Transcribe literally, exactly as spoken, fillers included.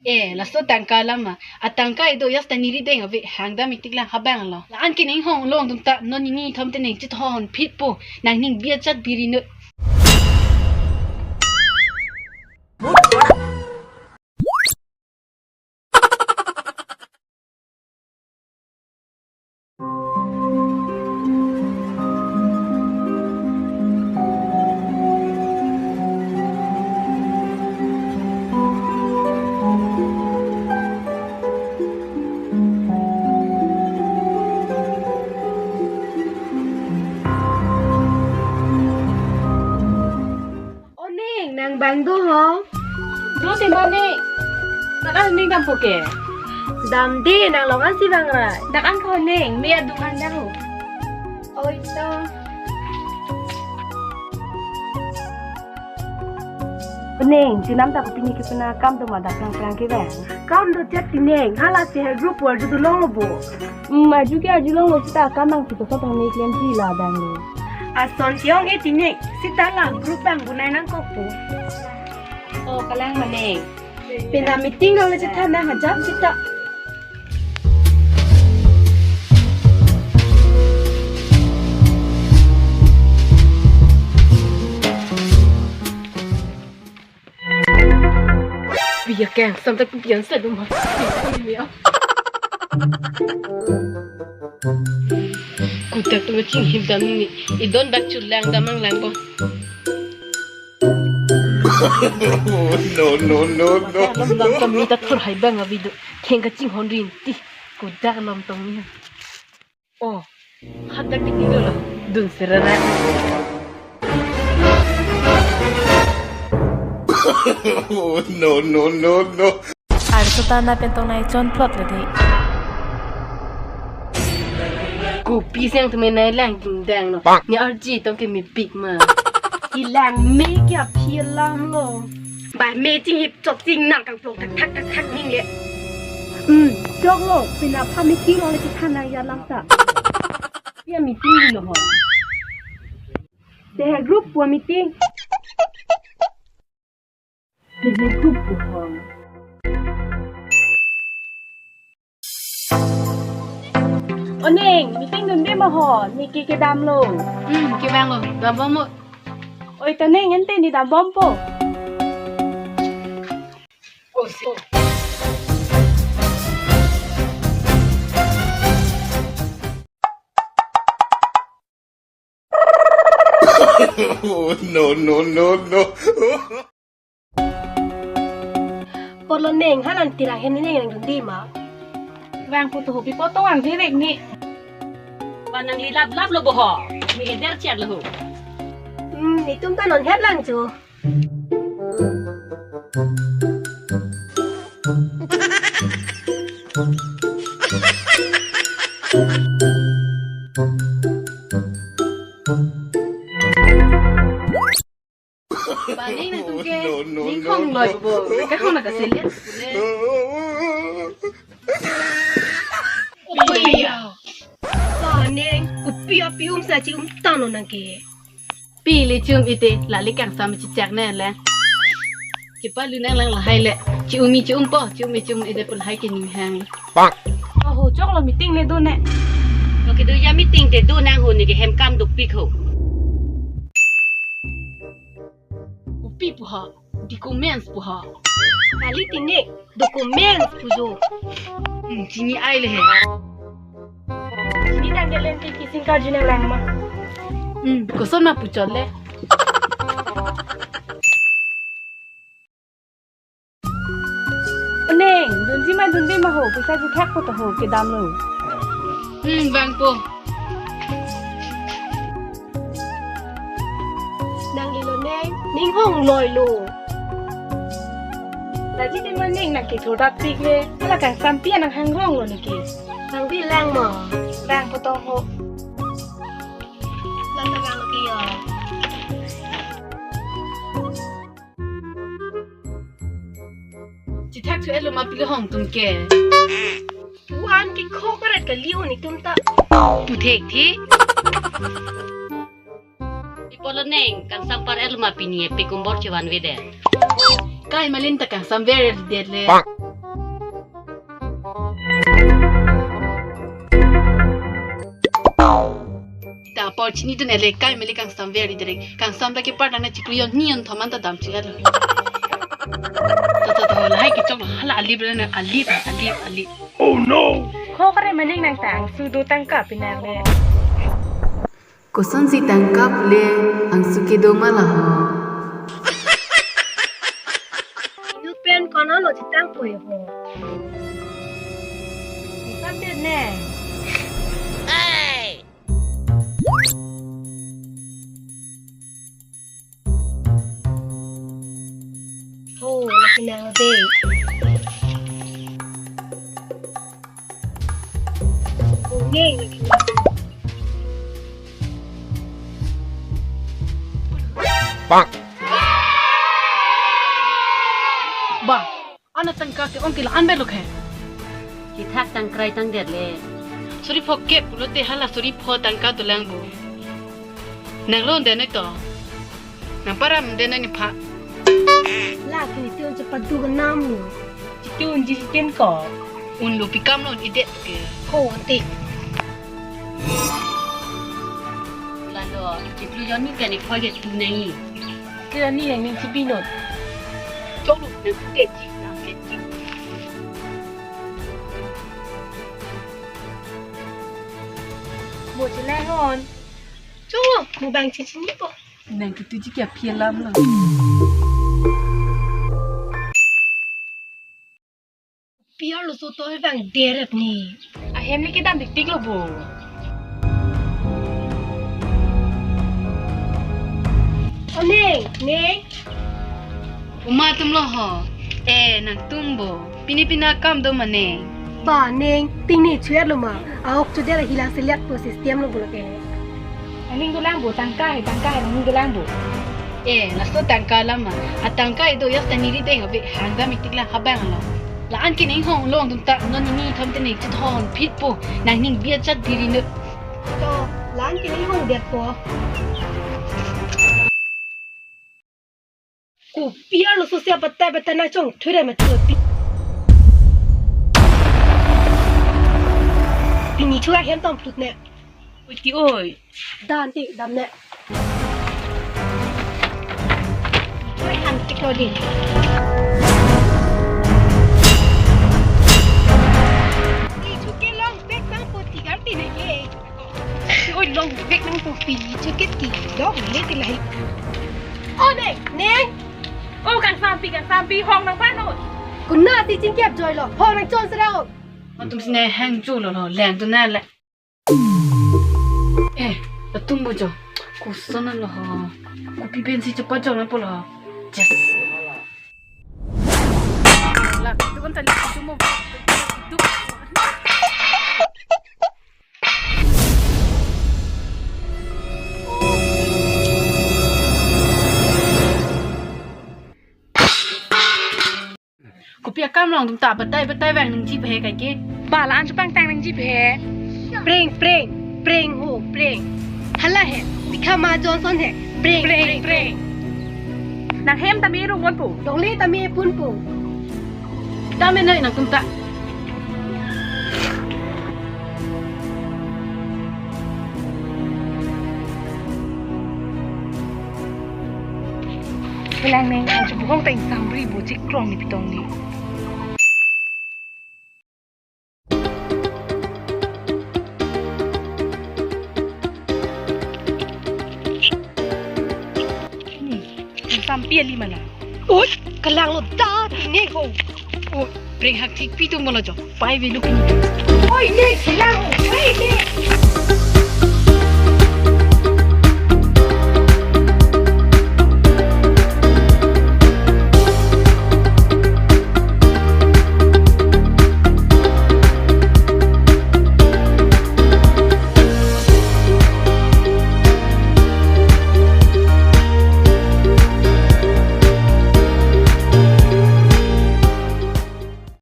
Eh, laso tangka alam ma. Atangka ido yasta neri deng ave, hangdam itik lang habang lo. La-an ke ning hong long dum ta, non nini thom te ning chit hon phit po, nangning bia chat biri no. O Ning, nang bang do ho? Do si ma Ning. Dak an Ning dampo ke? Damde, nang long an si bang rai? Dak an ko Ning, me adung an dak ho. Oi to. O Ning, chenam ta kopine kepena akam do ma dak prangprang kevang? Akam do chet ti Ning, hala si he group word do longlo bo. Hmm, arju ke arju longlo seta akam nang si to sotong ne klemji la dang lo. Ason si ong-e ti Ning, seta la group bang bunai nangkokpo. O, kalang ma Ning. Pina meeting along le chethan nang hajam seta. Biya kangsam ta kopi an sa do ma. Kodak tu chinghip dam ni. Idon bak chulang dam ang lang ko. No, no, no, no. Alam lang kami ta thur hai bang avi do. Kheng kachinghon rin ti. Kodak alam tong ni. Oh, hadak dik ni lo. Dun serara. No, no, no, no. Arso ta na pen tong nai chon plot le dei. Kopi seng tu me nai lang ding dang no. Ni arji tong ke mepik ma. Ilang me ke aphi alam lo. Ba me chinghip chok ching nang kangplong thak thak thak thak ning le. Hmm, choklo, pina pha meeting along le chethan nang ya lang ta. Ya meeting di lo ho. Dehe group pu meeting. Dehe group pu ho. O Ning, meeting dunde ma ho, ne ke kedam lo. Hmm, kevang lo, dam bom mo. Oi to Ning, ante ne dam bompo. Oh, si. No, no, no, no. Polo Ning, halan tirang hem ni Ning nang dundi ma. Vang pu tu ho pi po tong ang direk ni. Ba nangli lap lap lo bo ho. Mi eder chat lo ho. Hmm, netum ta non het lang chu. Ba Ning nangtum ke, no, no, Ning no, khong no. Loi bo, ka khong na ka selet pule. Oi ya. Ba Ning, kopi api um sa chi um tano nang ke. Pili chum ite, lali kangsam chichak ne le. Chipa lu nang lang lahai le. Chi umi chi um po, chi umi chi um ite pun hai ke ning hang. Pak. Aho chok lo meeting le do ne. Lo ke do ya meeting te do nang ho ne ke hem kam duk pik ho. Kopi pu ha, documents pu ha. Kali ti Ning, documents pu jo. Hmm, chini ai le he. Chini dang ke lenti kising karju nang lang ma. Hmm, koson ma pu chot le. O Ning, dunji ma dunde ma ho, poisa ji thak po to ho, kedam lo. Hmm, vang po. Nangli lo Ning, Ning hong loi lo. Laji te ma Ning nang kithur dap pik le, hala kangsam pi nang hang hong lo ne ke. Nang bilang mo. Vang po to ho. Lang ta vang lo ke yo. Chithak thu elo ma pilo hong tum ke. Tu an ke kho karat kali ho netum ta. Tu thek thi. Ipolo Ning, kangsam par elo ma pini e pekumbor chevan vede. Kai malin ta kangsam ver det le. Ta apor chinidun ele kai mele kangsam very direct. Kangsam ta kepar dana chiklo jon ni jon thoman ta dam chikat lo. Ta ta ta lahai kechok lo hala alip le na alip alip alip. Oh no! Khokre maning nang ta angsu do tangka pinar le. Kosonsi tangka pule angsu kedo ma la ho. Inut pen konatlo chetang poi ho. Isam det ne. Oh, laki nang de. Oh, nge, laki nang. Bang. Ba, ana tangka ke ong ke la-an belo khe. Kethak tangkrai tangdet le. Suri pho ke pulote hala suri pho tangka dolang bo. Nanglo den noi to. Nang param den noi ni pha. La kini tiun chepadu ke nam lo. Chitun ji chitin ko. Un lo pikam lo un idet ke. Ko ante. Lalo, chiklo jon ni kani pho je tu nai. Kira ni yang ning chibinot. Chok lo nang ke ji nang ke ji. Mo chilai hon. Chok lo, mo bang chichini po. Nang kitu ji kya phialam lo. Piar lo so to vang deret ni. Ahem ni kedam tik tik lo bo. O neng, neng. Uma tum lo ho. Eh, nangtum bo. Pini pina kam do mane. Ba neng, pini chuer lo ma. Aok chuder hilang seliat po system lo bo lo ke. Aning dolang bo, tangka he, tangka he, aning dolang bo. Eh, laso tangka lama. Atangka ido yas tani ri deng abe hangga mitik la habang lo. La-an ke ning hong long dun ta non ni thom tene chithon phit po. Nang ning bia chat diri no. To, la-an ke ning hong det po. Kopi arlo so sia batai batai nangchong thui rai mati pi. Pini chua hem tong tut ne. Oi ti oi. Dan ti dam ne. Oi, han tik lo di. Ti chuke long bek nang po ti gar ti ne ke. Oi, long bek nang po pi chuke ti long le ti lahai. O neng, neng. O kangsampi, kangsampi, hong nang pano. Konatsi chingkep joilo, hong nang chon serao. Atum sine hang chulo lo, leng tu na le. Eh, atum bo jo. Koson lo ho. Kopi pensi chepajok nang po lo. Yes. Lak, itu kan tadi itu mau itu. Kopi akam long tum ta batai batai vang nangji phe kai ke. Ba la-an chupang tang nangji phe. Prank, prank, prank ho, prank. Hala he, sikha ma Johnson he. Prank, prank, prank, prank. Nang hem ta me rung mon po. Dongle ta me pun po. Ta me noi nangtum ta. Kelang neng, ajo bukong ta ingsamri bo chiklo ni pitong ni. Sampi ali mana? Oi, kelang lo da, tine ko. Oi, prank hak thik pi tu molo jo. Pai velu pini. Oi, ne, kelang lo. Oi, ne.